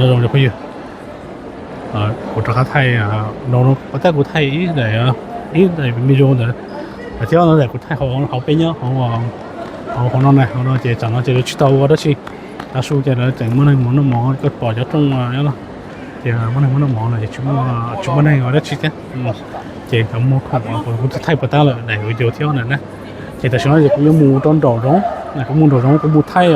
Zoo li phooj ywg, kuv rov qab thaij, no pas tas kuv thaij ib daim, ib daim video ntawd, thiab no daim kuv thaij hauv peb nyob hauv no na, hauv no ces tsam no ces lawv tsis tau ua dab tsi. Tav su ces lawv tseem muaj neeg mus noj mov, koj pom cov rooj nyob no, ces muaj neeg mus noj mov no ces tsis muaj neeg ua dab tsi thiab. Ces cov muag khoom kuv twb thaij pas tas lawm daim video thiab na. Ces tam sim no ces kuv yuav mus rau nraum zoov, kuv mus nraum zoov kuv mus thaij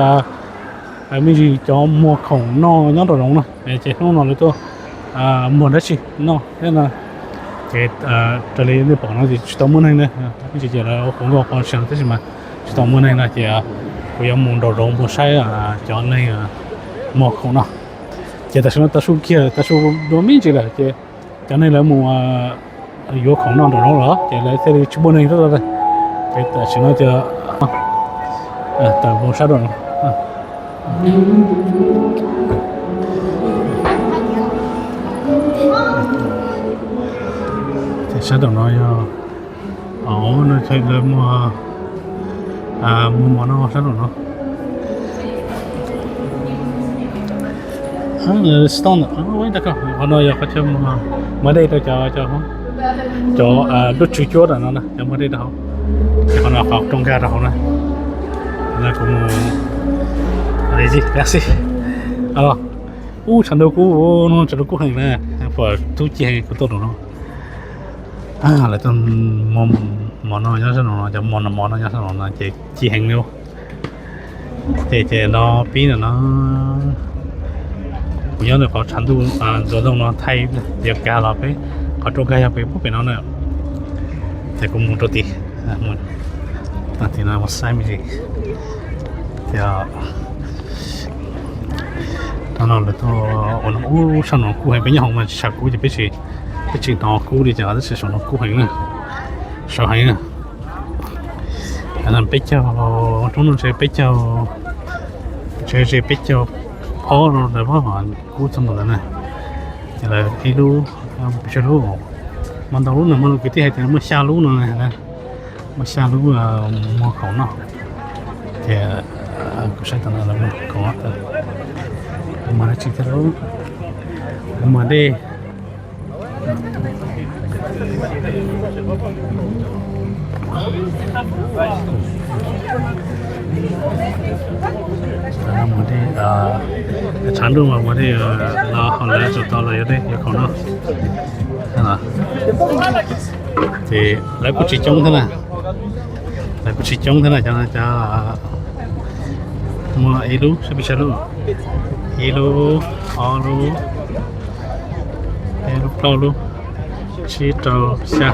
me ntsis cov muag khoom noj nyob nraum zoov na. Ces hnub no lawv tuaj muag dab tsi noj thiab no. Ces raws li nej pom no ces tsis tau muaj neeg na, ib ntsis ces lawv ua qhov nkauj qhov ntshis tab sis mas tsis tau muaj neeg no ces kuv yuav mus nraum zoov mus saib cov neeg muag khoom no. Ces tam sim no tav su kiag, tav su dua me ntsis lawm ces cov neeg lawv mus yuav khoom noj nraum zoov lawm ces lawv thiaj li tsis muaj neeg thiab. Ces tam sim no ces tawm mus sab nraum no, sab nraum no yog, no lawv muag, muag mov noj sab nraum no. Stone, qhov no yog qhov chaw muag dej rau cov, cov nruab tswv cuab ntawm no na, cov muag dej rau hauv. Ces qhov no qhov rooj nkag rau hauv na. Kuv mus, ub, tshav ntuj kub, no tshav ntuj kub heev na, pom tub ci heev kuv tuaj rau no. Lawv tuaj muag mov no nyob sab nraum no, cov muag mov no nyob sab nraum no ces ci heev li. Ces ces no pib no no, kuv nyob ntawm qhov tshav ntuj ntxuav ntoo no thaij yuav kag los peb, qhov rooj nkag yog pem pub pem no na. Ces kuv mus rau tim, tim no mus saib me ntsis. Ces no no lawv tuaj ua no, ub, sab no kub heev, peb nyob hauv mas tsis tshav kub ces peb tsis, peb tsis hnov kub li ces tab sis saum no kub heev na, saud heev na. Peb caug, roob no ntshe peb caug, ntshe ze peb caug ob no lawm, kub txog ntawm ntawd na. Ces lawv ib lub, pes tsawg lub, muaj ntau lub no, muaj kwv tij hais tias muaj xya lub no, muaj xya lub muag khoom noj. Ces kuv saib tam no lawv muag khoom, muag dab tsi thiab, muag dej. Muag dej, tshav ntuj mas muag dej los hauv lawv tsum tau los yuav dej yuav khoom noj. Ces lawv kuj tsis coob thiab na, lawv kuj tsis coob thiab na, cov no cov muaj ib lub, saib pes tsawg lub, ib lub, ob lub, peb lub, plaub lub, tsib rau, xya,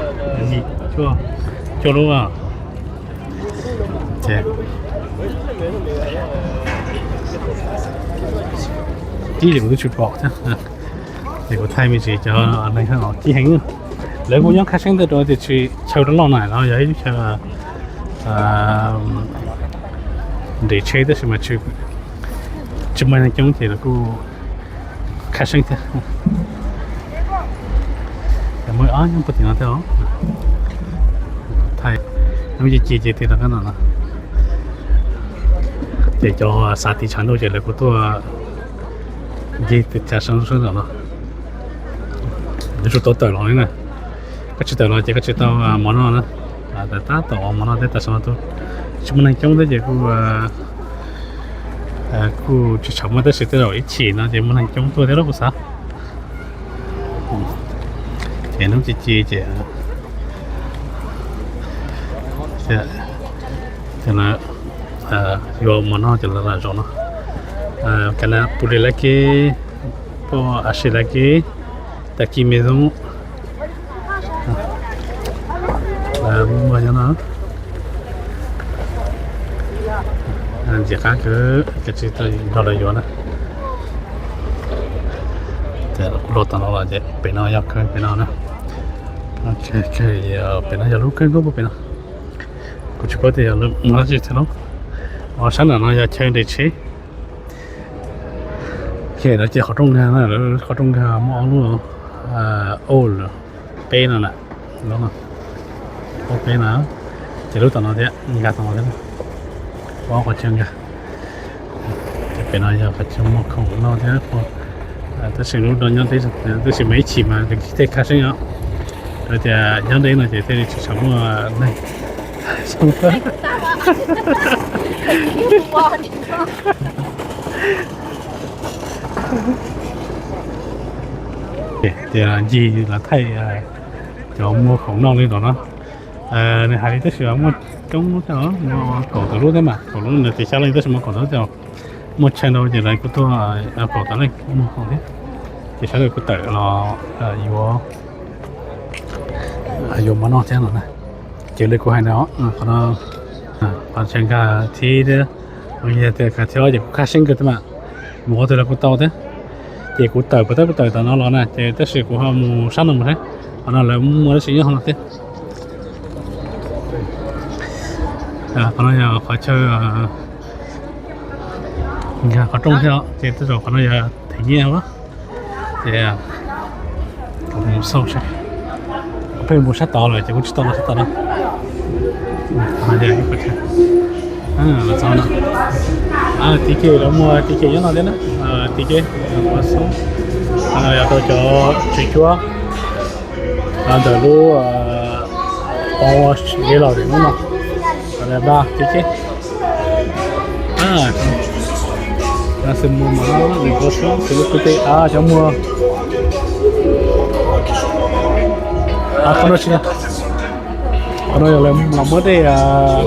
yim, cuaj, cuaj lub. Ces tib yam kuv twb tsis pom thiab. Ces kuv thaij me ntsis cov neeg hauv ci heev. Lawv kuj nyob khab seeb tej rau tiam sis chaw loj loj na no yog ib lub chaw nres tsheb tab sis mas tsis muaj neeg coob ces lawv kuj khab seeb thiab. Muaj ob nyob puag tim no thiab os. Thaij, nyob ci ci ces tim rov qab no no. Ces cov xav tiv tshav ntuj ces lawv kuj tuaj ncig tiv tshav sab nraum no. Yuav tsum tau tawm los li na. Koj tsis tawm los ces koj tsis tau mov noj na. Tab tom ua mov noj thiab, tam sim no tsis muaj neeg coob thiab ces kuj, kuj tsis tshua muaj, tab sis tej zaum ib chim no ces muaj neeg coob tuaj thiab los kuv xav. Ces hnub ci ci ces, ces yuav mov noj ces lawv lam zaum no. Ka na pus li lab keb, poj a si lab keb, tas kis me zoo. Muaj nyob no. Ntxim qab kawg, koj tsis tau nrog lawv yuav na. Kuv los tom no los ces pem no yog kawg pem no na. Pem no yog lub kawg nkaus pem no. Kuv tsis paub tias yog lub no tsis thiab lauj. Sab nram no yog chaw nres tsheb. Ces lawv cia qhov rooj nkag na, lawv qhov rooj nkag muaj ob lub, ob lub, peb no na, lub no, ob peb na, ces lub tom no thiab, nkag tom no thiab, ob qhov chaw nkag. Ces pem no yog qhov chaw muag khoom noj thiab, Tab sis lub no nyob deb, tab sis mas ib chim mas tej khab seeb os. Rau tias nyob deb no ces thiaj li tsis tshua muaj neeg. Tias ncig los thaij cov muag khoom noj li ntawd no. Nws hais li tab sis muaj coob, muaj kaum tawm lub thiab mas, kaum lub no ces xya leej tab sis muaj kaum tawm lub, muaj tshaj ntau ces lawv kuj tuaj kaum tawm leej muag khoom thiab. Ces sawv daws kuj tawm los yuav, yuav mov noj thiab no na. Ces li kuv hais ntawd, qhov no, qhov chaw nkag thib thiab, yog tias nkag thib ob ces kuj khab seeb kawg thiab mas, mus qhov twg los kuj tau thiab. Ces kuv tawm puas tab kuv tawm tom no los na ces tab sis kuv ho mus sab no mus thiab. Qhov no lawv muaj dab tsi nyob hauv no thiab. Qhov no yog qhov chaw nkag qhov rooj thiab ces tej zaum qhov no yog them nyiaj os. Ces kuv mus xauj seb, kuv pheej mus sab tod lawm ces kuv tsis tau los sab tod na. Tim ke lawv muag tim ke nyob no thiab na. Tim ke, qhov no yog rau cov tswv cuab ntawm lub hauv, kev los tim lub no, tim ke. Xwb mus mas, cov muag, qhov no tsis, qhov no yog los muab dej,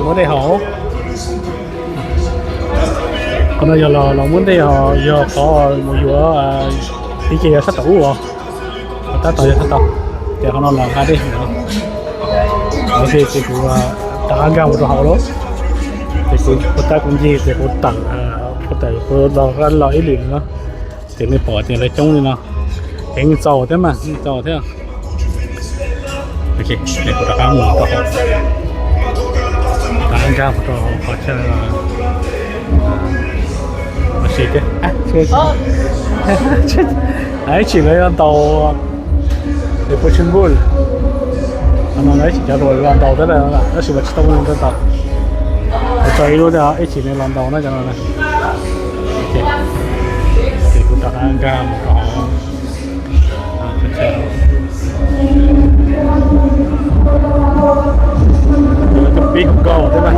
muab dej haus. Qhov no yog los muab dej haus, yog qhov mus yuav, ib ce yog sab tom ub os. Tab tom yog sab tod, ces qhov no los nqa dej. Ok, ces kuv rov qab nkag mus rau hauv lawm. Ces kuv, kuv tab kuv ncig ces kuv tawm, kuv tawm kuv los, los ib lwm no. Ces nej pom tias lawv coob li no, ces yeej txaus thiab mas, yeej txaus thiab. Ok, ces kuv rov qab mus rau hauv, rov qab nkag mus rau hauv qhov chaw ua si thiab. Ib chim lawv yuav ntaus, es puas tsis npul, no ib chim cov hluas los ntaus thiab, tab sis mas tsis tau muaj neeg tuaj ntaus. Tso ib lub thiab, ib chim nws los ntaus na cov no. Ces kuv rov qab nkag mus rau hauv. Cov pib nkauj thiab na.